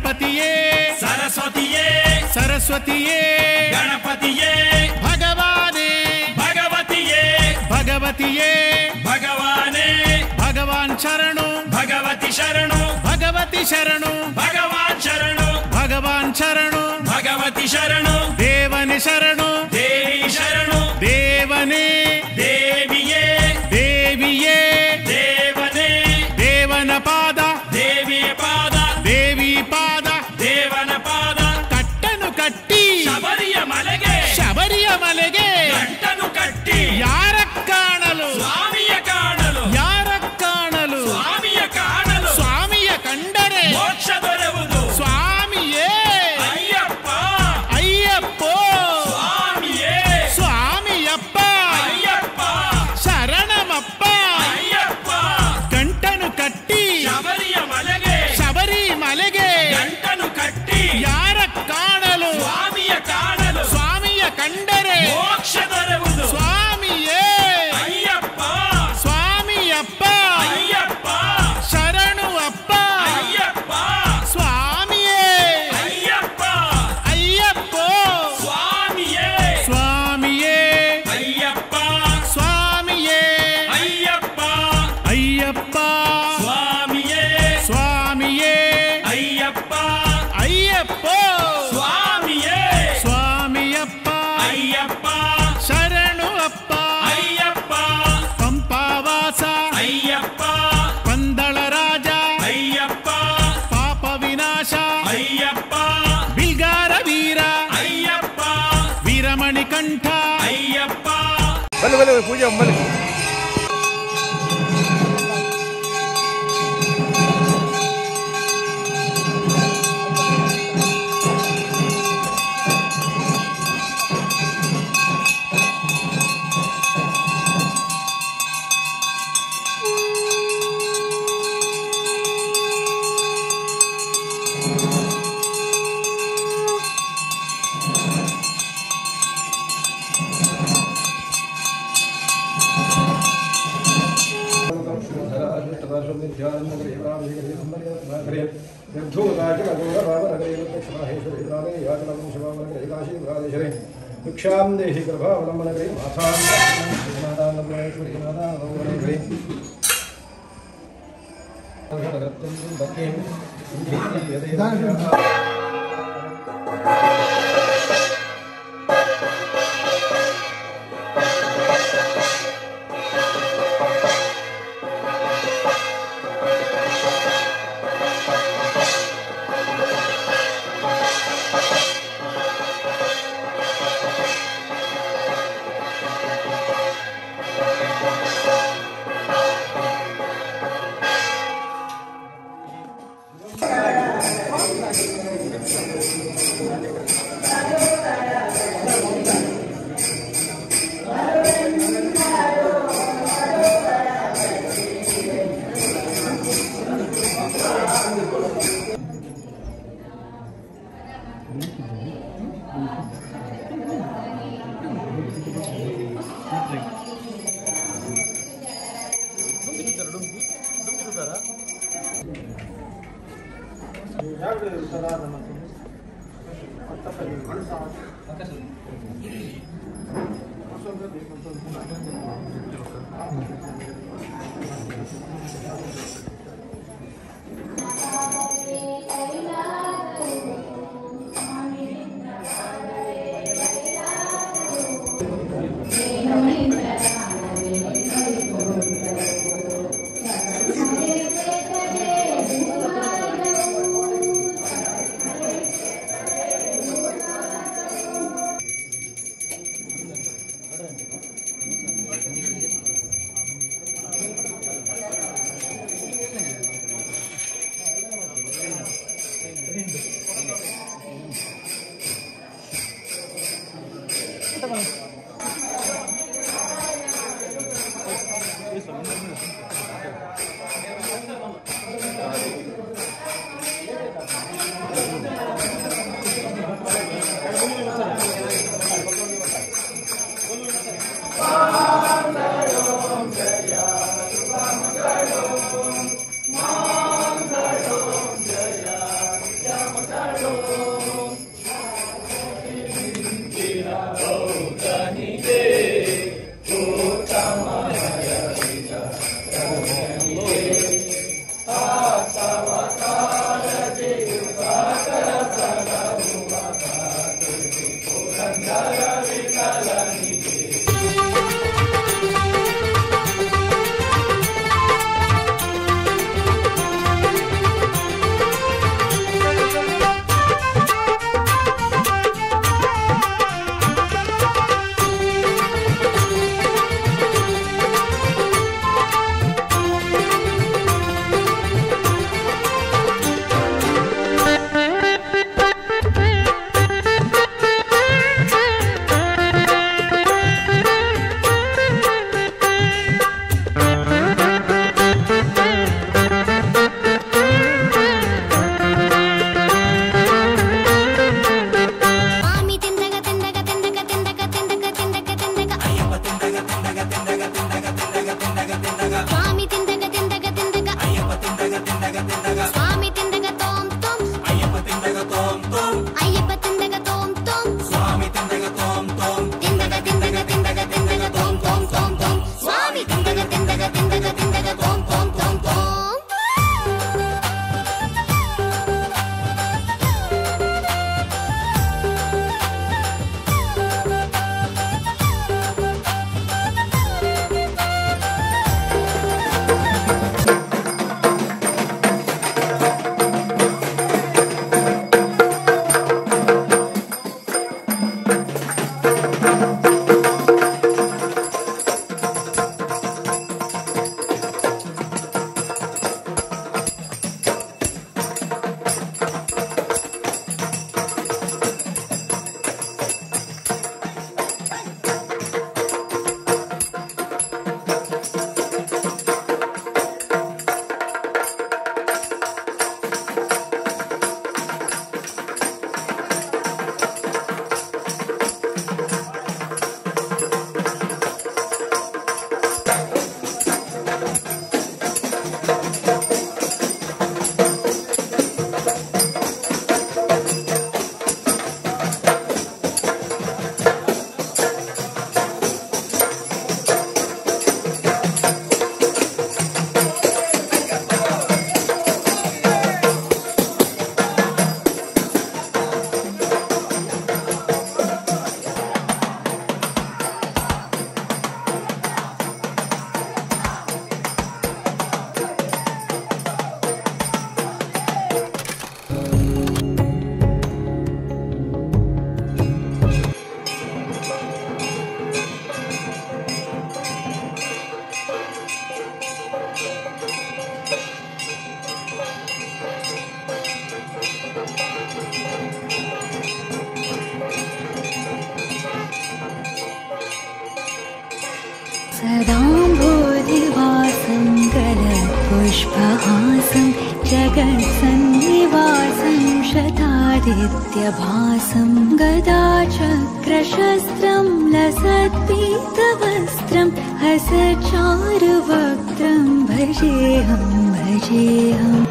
ಗಣಪತಿಯೇ ಸರಸ್ವತಿಯೇ ಸರಸ್ವತಿಯೇ ಗಣಪತಿಯೇ ಭಗವಾನೇ ಭಗವತಿಯೇ ಭಗವತಿಯೇ ಭಗವಾನೇ ಭಗವಾನ್ ಶರಣು ಭಗವತಿ ಶರಣು ಭಗವತಿ ಶರಣು ಭಗವಾನ್ ಶರಣು ಭಗವಾನ್ ಶರಣು ಭಗವತಿ ಶರಣು ದೇವನೇ ಶರಣು ದೇವಿ ಶರಣು ದೇವನೇ ದೇವಿಯೇ ದೇವಿಯೇ ದೇವನೇ ದೇವನ ಪಾದ ದೇವಿಯ ಪಾದ ದೇವಿ ಪಾದ ದೇವನ ಪಾದ ಕಟ್ಟನು ಕಟ್ಟಿ ಶಬರಿಯ ಮಲೆಗೆ ಶಬರಿಯ ಮಲೆಗೆ ಗಂಟನು ಕಟ್ಟಿ ಯಾರ ಕಾಣಲು ಸ್ವಾಮಿಯ ಕಾಣಲು ಯಾರ ಕಾಣಲು ಸ್ವಾಮಿಯ ಕಾಣಲು ಸ್ವಾಮಿಯ ಕಂಡರೆ ಮೋಕ್ಷ ದೊರೆವುದು ಸ್ವಾಮಿಯೇ ಅಯ್ಯಪ್ಪ ಅಯ್ಯಪ್ಪೋ ಸ್ವಾಮಿಯೇ ಸ್ವಾಮಿಯಪ್ಪ ಅಯ್ಯಪ್ಪ ಶರಣಮಪ್ಪ ಅಯ್ಯಪ್ಪ ಗಂಟನು ಕಟ್ಟಿ ಶಬರಿಯ ಮಲೆಗೆ ಶಬರಿ ಮಲೆಗೆ ಗಂಟನು ಕಟ್ಟಿ ಯಾರ ಕಾಣಲು ಸ್ವಾಮಿಯ ಕಾಣಲು ಸ್ವಾಮಿಯ ಕಂಡರೆ ಮೋಕ್ಷ ದೊರೆವುದು ಸ್ವಾಮಿಯೇ ಅಯ್ಯಪ್ಪ ಸ್ವಾಮಿಯಪ್ಪ ಅಯ್ಯಪ್ಪ ಶರಣು ಅಪ್ಪ ಅಯ್ಯಪ್ಪ ಸ್ವಾಮಿಯೇ ಅಯ್ಯಪ್ಪ ಅಯ್ಯಪ್ಪೋ ಸ್ವಾಮಿಯೇ ಸ್ವಾಮಿಯೇ ಅಯ್ಯಪ್ಪ ಸ್ವಾಮಿಯೇ ಅಯ್ಯಪ್ಪ ಅಯ್ಯಪ್ಪ ಸ್ವಾಮಿಯೇ ಸ್ವಾಮಿಯೇ ಅಯ್ಯಪ್ಪ ಅಯ್ಯಪ್ಪೋ ಸ್ವಾಮಿಯೇ ಸ್ವಾಮಿಯಪ್ಪ ಅಯ್ಯಪ್ಪ ಶರಣು ಅಪ್ಪ ಅಯ್ಯಪ್ಪ ಪಂಪಾವಾಸ ಅಯ್ಯಪ್ಪ ಪಂದಳ ರಾಜ ಅಯ್ಯಪ್ಪ ಪಾಪ ವಿನಾಶ ಅಯ್ಯಪ್ಪ ಬಿಲ್ಗಾರ ವೀರ ಅಯ್ಯಪ್ಪ ವೀರಮಣಿ ಕಂಠ ಅಯ್ಯಪ್ಪ ಬನ್ನಿ ಬನ್ನಿ ಪೂಜೆ ಬನ್ನಿ. ಭಿಕ್ಷಾಂ ದೇಹಿ ಗರ್ಭಾವಲಂಬನಗರಿ ಮಾಥಾಂಗೇಶ್ವರಿ सदाम्भोधिवासं गलत्पुष्पहासं जगत्सन्निवासं शतादित्यभासं गदाचक्रशस्त्रं लसत्पीतवस्त्रं हसचारुवक्त्रं भजेऽहं भजेऽहम्।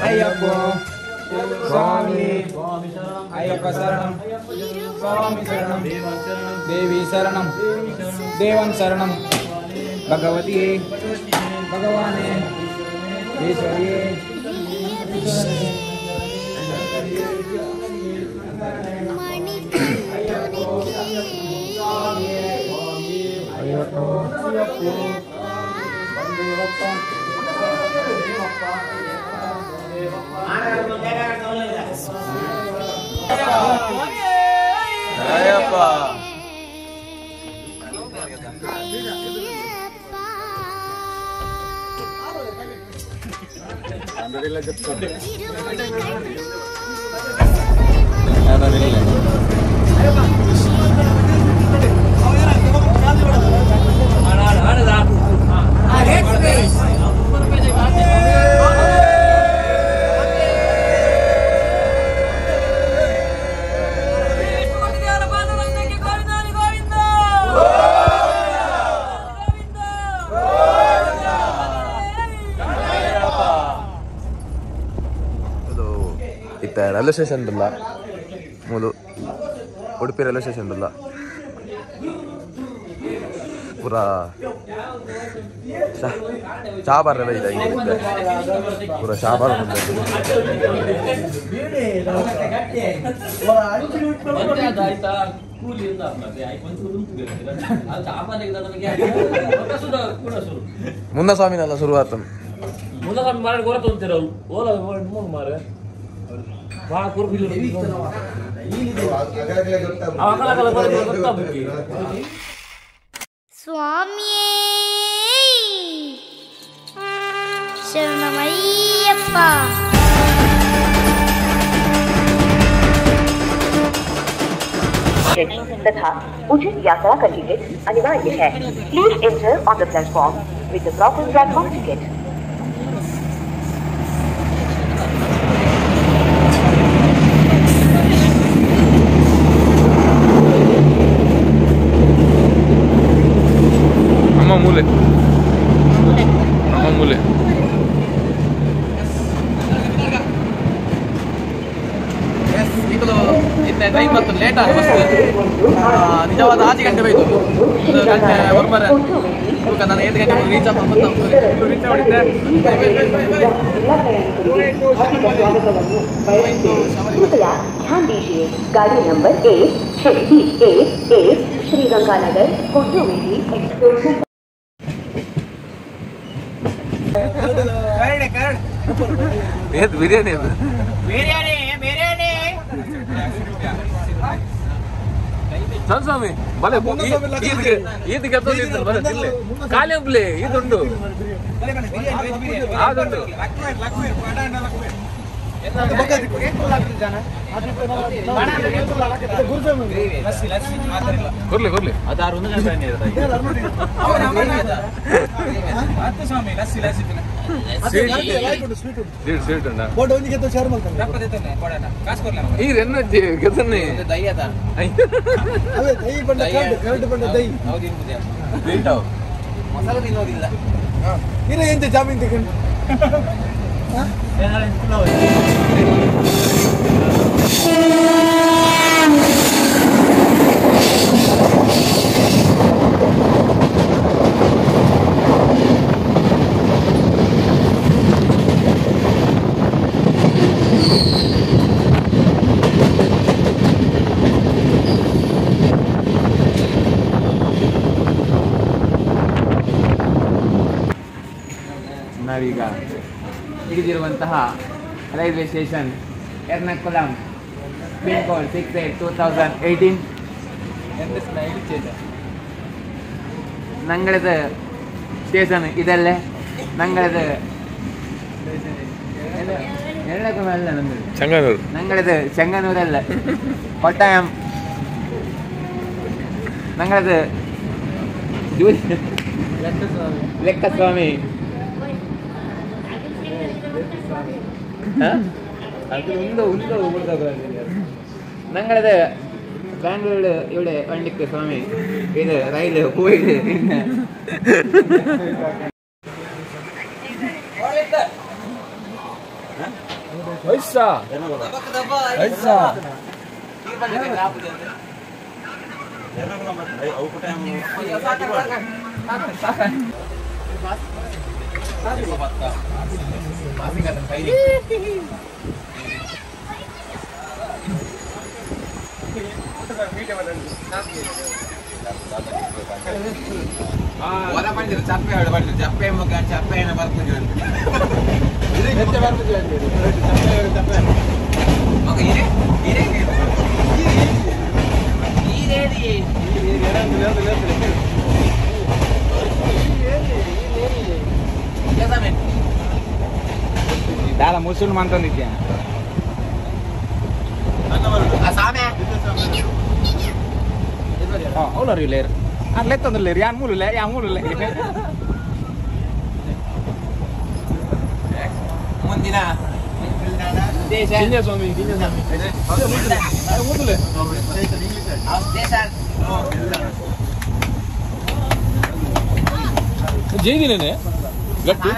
Ayyappa Swami Ayyappa ಶರಣಂ ಸ್ವಾಮಿ ಶರಣಂ ದೇವಿ ಶರಣಂ ದೇವನ್ ಶರಣಂ ಭಗವತಿ ಭಗವಾನೇ ಈಶ್ವರಿಯೇ. ಅಯ್ಯಪ್ಪ ಇತ್ತೆ ರೈಲ್ವೆ ಸ್ಟೇಷನ್ ಬಲ್ಲ ಮೂಲು ಉಡುಪಿ ರೈಲ್ವೆ ಸ್ಟೇಷನ್ ಬಲ್ಲ ಪೂರ ಚಾ ಬಾರ್ ಇದೆ ಪೂರ ಚಾ ಬಾರ್ ಮುನ್ನ ಸ್ವಾಮಿನೆಲ್ಲ ಶುರುವಾತ ಸ್ವಾಮಿಯೇ ಶರಣಮಯ್ಯಪ್ಪ. तथा उचित यात्रा का टिकट अनिवार्य है। Please enter on the platform with the proper platform ticket. ಅಮ್ಮ ಮೂಲೆ ಅಮ್ಮ ಮೂಲೆ ಟೈಮ್ ಬರ್ತದೆ ಲೇಟ್ ಆದ ಬಸ್ ನಿಜವಾದ 6 ಗಂಟೆ ಬೈತು ಗಂಟೆ ಒರ್ಮರೆ ನಾನು 7 ಗಂಟೆ ರೀಚ್ कृपया ध्यान दीजिए, गाड़ी नंबर 1 6 1 1 श्री गंगानगर कोटुवेली एक्सप्रेस। ಬಿರಿಯಾನಿ ಬಿರಿಯಾನಿ ಬಿರಿಯಾನಿ. ಸ್ವಾಮಿ ಬಲೆ ಈದ್ ಬಲೆ ಖಾಲಿ ಒಬ್ಲೆ ಇದುಂಡು ಅದುಂಡು ಕೊರ್ಲಿ ಕೊರ್ಲಿ ಸ್ವೀಟ್ ಉಂಟಾ ಈ ಎನ್ನಜ್ಜಿ ಕೆಸನ್ನಿ ಮಸಾಲೆ ತಿನ್ನೋದಿಲ್ಲ ಎಂತ ಜಾಮೀನ್ ತಗೊಂಡು ನಾವೀಗ ಹಿಡಿದಿರುವಂತಹ railway station Ernakulam, pin code 68 2018. ನಂಗಳದ station ಇದಲ್ಲೇ ನಂಗಳದ Ernakulam ಅಲ್ಲ ನಮ್ಮದು ಚೆಂಗನೂರು ನಂಗಳದ ಚೆಂಗನೂರಲ್ಲ ಕೊಟ್ಟಾಯಂ ನಂಗಳದ ಲೆಕ್ಕಸ್ವಾಮಿ ನಂಗಳದ ಬ್ಯಾಂಗ್ಳೂರು ಇವಳೆ ವಂಡಿಕ್ಕೆ ಸ್ವಾಮಿ ಇದು ರೈಲು ಹೋಗಿದೆ ಇನ್ನು ದಾಲ ಮುಸುಲ್ ಮಂತಂದಿದ್ಯಾ ಅವಳರು ಇಲ್ಲ ಲೆತ್ತಂದ್ರಲ್ಲ ಯಾನ್ ಮೂಲುಲ್ಲ ಯಾ ಮೂಲುಲ್ಲ ಮುಂದಿನ ಸ್ವಾಮಿ ಜೈದಿನೇ ಗಟ್ಟಿ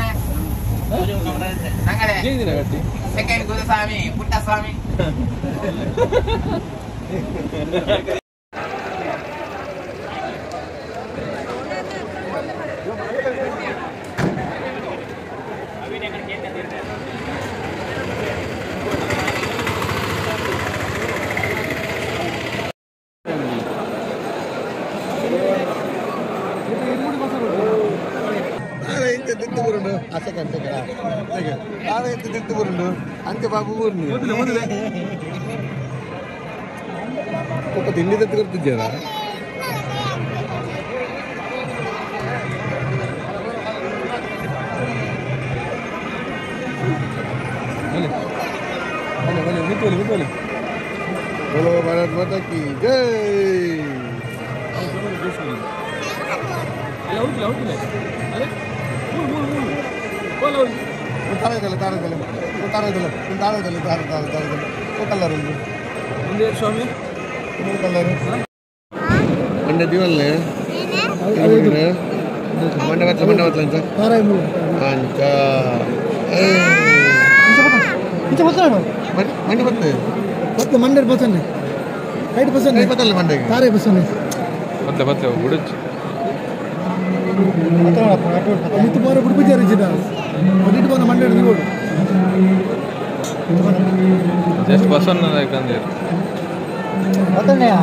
ಜೈದಿನ ಗಟ್ಟಿ ಸೆಕೆಂಡ್ ಗುರುಸ್ವಾಮಿ ಪುಟ್ಟಸ್ವಾಮಿ ತಿಂಡಿ ತತ್ತು ಕೊಡ್ತಿದ್ದೀರಾ बोलो भारत माता की जय. ಮಂಡೆ ಬಸನ್ನೆ ರೈಟ್ ಬಸನ್ನೆ ತಾರೆ ಬಸನ್ನೆ ಬತ್ತಲೆ ಬತ್ತಲೆ ಬಿಡುಚ್ಚು ಮಿತ್ತು ಪೋರ ಬಿಡ್ಬಿದ್ದಾರೆ ಜಿದ ಒಡಿಟ್ಟು ಬಂದ ಮಂಡೆ ಹಿಡಿದು ಜಸ್ಟ್ ಬಸನ್ನ ಯಾಕಂದ್ರೆ ಬತ್ತನೆಯಾ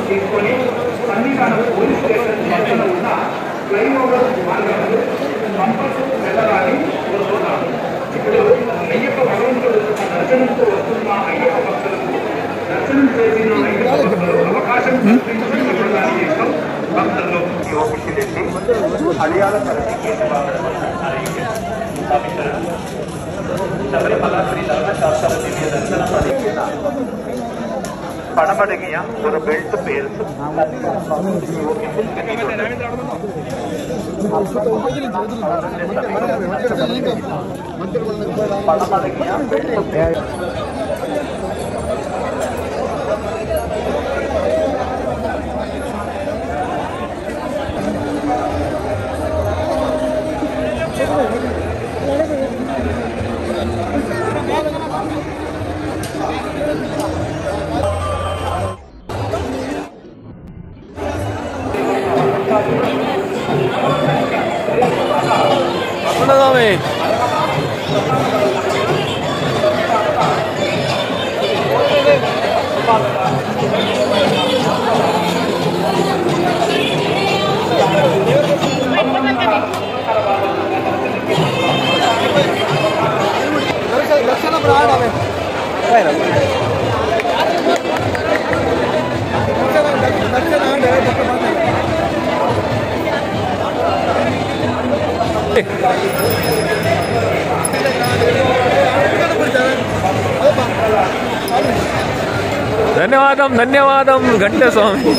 తీసుకొని సన్నిధానం పోలీస్ స్టేషన్ పక్కన ఉన్న പണമടങ്ങിയ ഒരു ബെൽറ്റ് പേഴ്സ് പണമടങ്ങിയ ബെൽറ്റ് ಧನ್ಯವಾದಂ ಧನ್ಯವಾದಂ ಘಂಟೆ ಸ್ವಾಮಿ.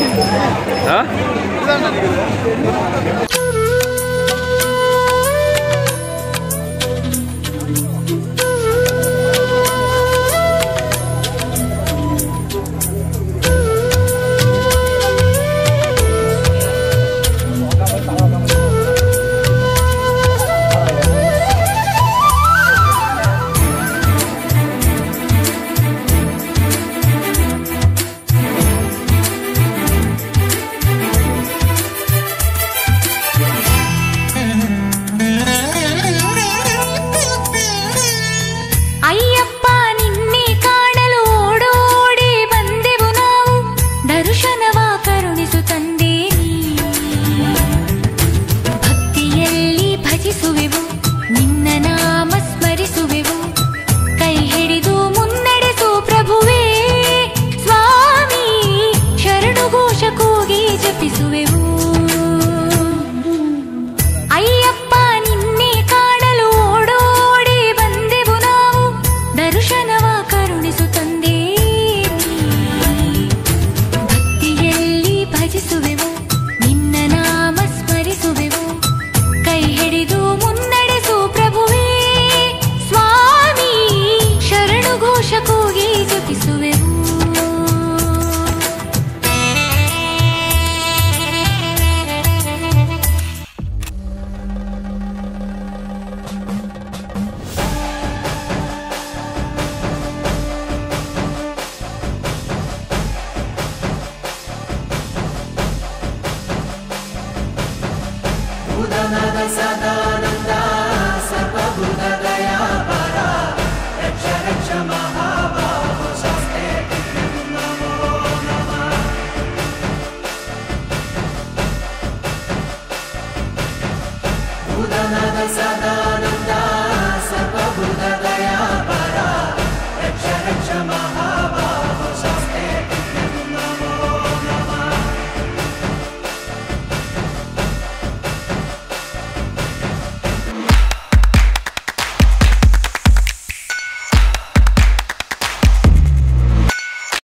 Nada.